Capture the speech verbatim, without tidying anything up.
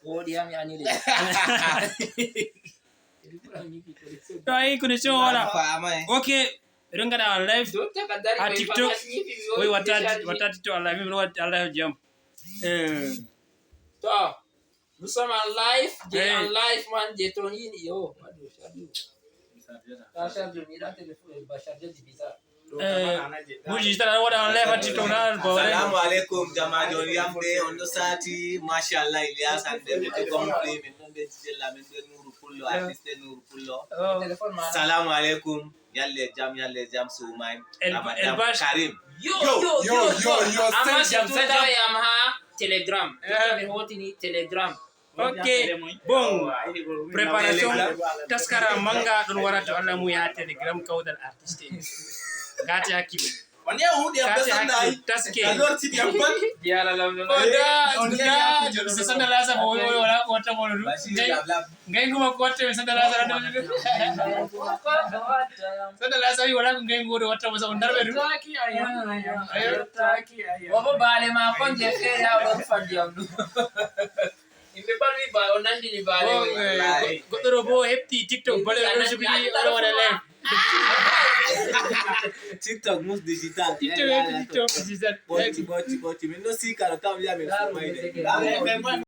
Woɗi yam yani de. To ayi connexion wala. Ok, ɓe ɗon ngaɗa on live ha TikTok. Oyi watta watta TikTok Allah min watta Allah jam. Eh. To, nous sommes en live, je en live man, je ton yini yo. Ka charge mi da téléphone ba charge di bizarre. Buji tan aɗa waɗa on live ha TikTok na bawre. Assalamu alaikum, jamaajo on yamde, on ɗo sati, mashallah, Ilyas hande ɓe ɗo gonfle, min ɗon ɓe jella, min ɓe Nuru Pullo, artiste Nuru Pullo. Salamu alaikum, yalle jam, yalle jam, Sumay, Ramadan Karim. Yo, yo, yo, yo, yo, amma jam, surtout jam. Tawa yam ha Telegram. Ɓe hotini Telegram. Ok, bon, préparation taskara manga ɗon wara to Allah mu ya Telegram kawtal artiste. Gati hakkil. On ya huɗi am be sanda ay. Taske. Alor ti bi am pat. Yala lam lam. Oda, oda, jodo se sanda la sa bo wala ko wata mo du. Ngai kuma ko wata sanda la sa do. Sanda la sa wala ko ngai ngodo wata mo sa on darbe du. Ayo. Ayo. Taki ayo. Bobo bale ma kon je fere a ɗon faddi am ɗum. Yimɓe pat wi ba o nandini bale. Goɗɗo ɗo bo hefti TikTok bale ɗo sugidi oɗo waɗa live. TikTok mus digital. TikTok mus digital. Ɓotti ɓotti ɓotti min ɗo sika ɗo kam wiya min fumayde.